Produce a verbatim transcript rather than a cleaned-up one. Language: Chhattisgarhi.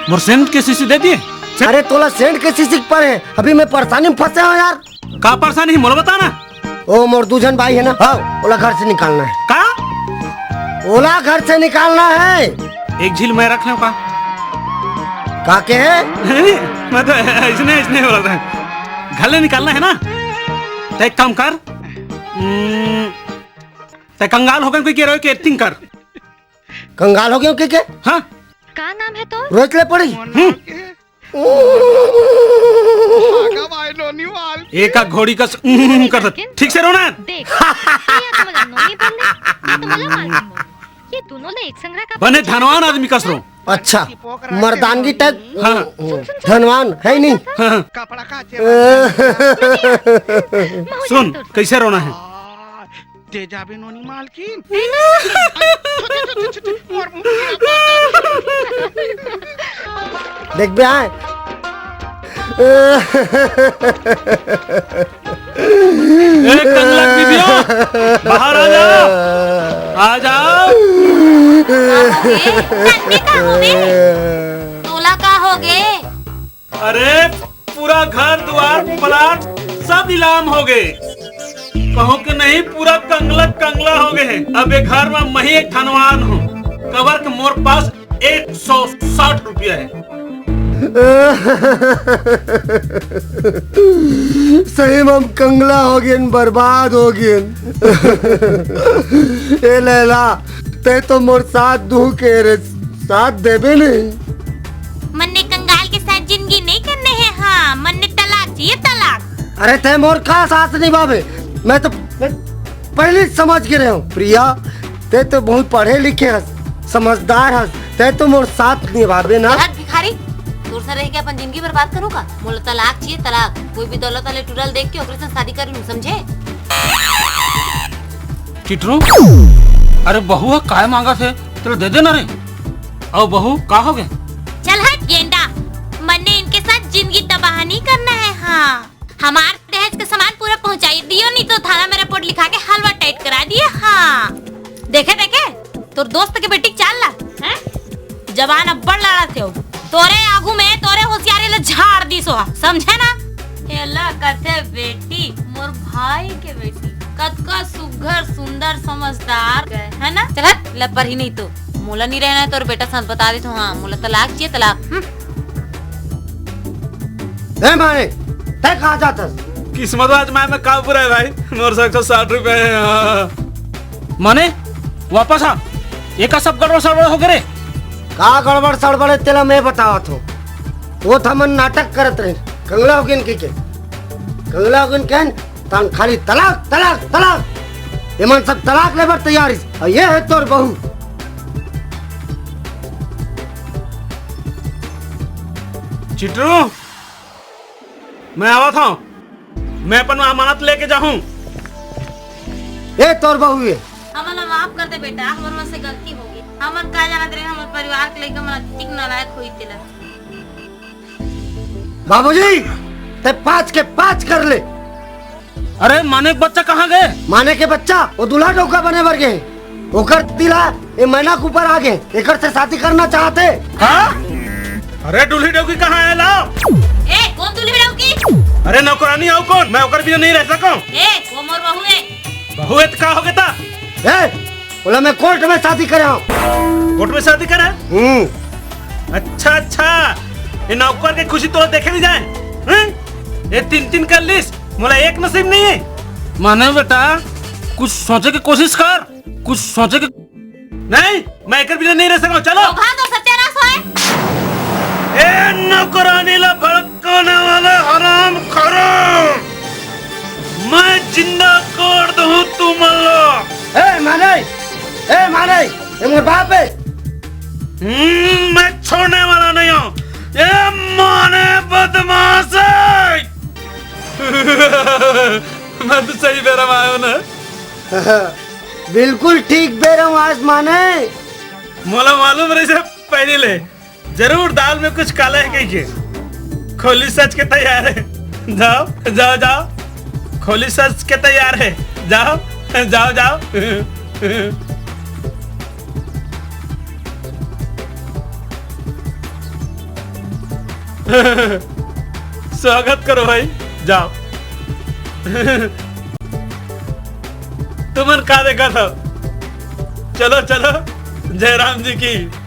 मोर सेंट के शीशी दे दिए। अरे तोला सेंट के शीशी के परे हे, अभी मैं परेशानी में फंसे हंव यार। का परेशानी हे मोला बता ना। ओ मोर दू झन भाई हे ना, हाँ, ओला घर से निकालना हे। का? ओला घर से निकालना हे। एक झील मैं रख लेंव का? का के हे? नहीं, मैं तो ऐसने, ऐसने बोला था। घर ले निकालना हे ना? त एक काम कर, हम्म, त कंगाल होगे कहिके रोए के acting कर। कंगाल होगे कहिके? हाँ। का नाम हे तोर? रोए के ले पड़ी। हम्म। एका घोड़ी कस कर दे। ठीक से रो ना। देख, या तो मोला नोनी बोल दे, या तो मोला मालकिन बोल। ये दोनों ले एक संग रहा का बने धनवान आदमी कस रो। अच्छा, मर्दानगी टाइप। हाँ। सुन, सुन, सुन। धनवान हे नहीं। हाँ, हाँ। सुन, कैसे रोना हे? दे जाबे नोनी मालकिन। ए, ना। छुट, छुट, छुट, छुट, मोर मुंह। देख बे आए। ए, कंगलक बीबियो, बाहर आ जाओ। आ जाओ। का होगे? नन्हे का होगे? तोला का होगे? अरे, पूरा घर दुआर प्लाट सब नीलाम होगे। कहूं के नहीं, पूरा कंगला कंगला होगे हे। अब ये घर में मही एक धनवान हूँ। कबर के मोर पास एक सौ साठ रुपया हे। सही में हम कंगला होगेन, बर्बाद होगेन। ए लैला, तैं तो मोर साथ दुहूं कहे रहे, साथ देबे नहीं। मन्ने कंगाल के साथ जिंदगी नहीं करने हे। हाँ, मन्ने तलाक चाहिए, तलाक। अरे तैं मोर का साथ निभाबे? मैं तो, मैं पहले ही समझ गे रहेंव। प्रिया, तैं तो बहुत पढ़े लिखे हस, समझदार हस, तैं तो मोर साथ निभाबे ना। हट भिखारी, तोर से रह के अपन जिंदगी बर्बाद करूँ का? मोला तलाक चाहिए, तलाक। कोई भी दौलत वाले टुरा ल देख के ओकरे से शादी कर लूँ, समझे? चिटरू, अरे बहू ह काय मांगत हे, तेला दे दे ना रे। अउ बहू, का होगे? चल हट गेंडा, मन्ने इनके साथ जिंदगी तबाह नहीं करना हे। हाँ, हमार दहेज के सामान पूरा पहुंचाई दियो, नहीं तो थाना में रिपोर्ट लिखा के हलवा टाइट करा दिए। हाँ, देखे देखे तोर दोस्त के बेटी के चाल ला, हैं? जवान अब्बड़ लड़त हे। तोरे आगू में तोरे होशियारी ल झाड़ दिस ओहा, समझे ना? एला कथे बेटी, मोर भाई के बेटी। कतका सुघर, सुंदर, समझदार हे ना? चल हट, लपर ही नहीं तो। मोला नहीं रहना हे तोर बेटा साथ, बता देत हूँ। हाँ, मोला तलाक चाहिए, तलाक। हम्म। ए माने, तैं कहाँ जात हस? किस्मत आजमाए में का बुरा हे भाई, मोर से एक सौ साठ रुपया हे। हाँ। माने, वापस आ, एका सब गड़बड़ सड़बड़ होगे रे। का गड़बड़ सड़बड़ हे तेला मैं बतावत हूँ। वो था मन नाटक करत रहे, कंगला होगेन कहिके। कंगला होगेन कहेन, तान खाली तलाक, तलाक, तलाक। एमन सब तलाक लेबर तैयार हे। अउ ये हे तोर बहू। चिटरू, मैं आवत हूँ। मैं अपन अमानत लेके जाहूँ। ए तोर बहू हे। हमन ला माफ कर दे बेटा, हमर मन से गलती होगे। हमन का जानत रहे हमर परिवार के लइका मन अतिक नालायक होई तेला। बाबूजी, तैं पाँच के पाँच कर ले। अरे, माने के बच्चा कहाँ गे? माने के बच्चा, वो दूल्हा डउका बने बर गे। ओकर दिल ह ए मैना के ऊपर आ गे, एकर से शादी करना चाहत हे। का? अरे, दूल्ही डउकी कहाँ हे, लाव। ए, कोन दूल्ही डउकी? अरे, नौकरानी अउ कोन, मैं ओकर बिना नहीं रह सकंव। ए, वो मोर बहू हे। बहू हे त का होगे त? ए, ओला मैं कोर्ट में शादी करे हंव। कोर्ट में शादी करे? हम्म। अच्छा, अच्छा, ये नौकर के खुशी तोला देखे नहीं जाए, हैं? ये तीन तीन कर लिस, मोला एक नसीब नहीं हे। माने बेटा, कुछ सोचे के कोशिश कर, कुछ सोचे के। नहीं, मैं एकर बिना नहीं रह सकंव, चलो। तो भाग और सत्यानाश होए। ए नौकरानी ला भड़काने वाले हराम खोरो, मैं जिंदा कर दूं तुमन ला। ए माने, ए माने, ए मोर बाप हे। हम्म, मैं छोड़ने वाला नहीं हूँ। ए माने बदमाश हे। मैं तो सही बेरा में आयो ना। बिल्कुल ठीक बेरा में आयस माने। मोला मालूम रहिस हे पहली ले। जरूर दाल में कुछ काला हे कहिके। खोली सज के तैयार हे। जाओ, जाओ, जाओ। खोली सज के तैयार हे। जाओ, जाओ, जाओ। स्वागत करो भाई, जाओ। तुमन का देखत हो? चलो चलो, जयराम जी की।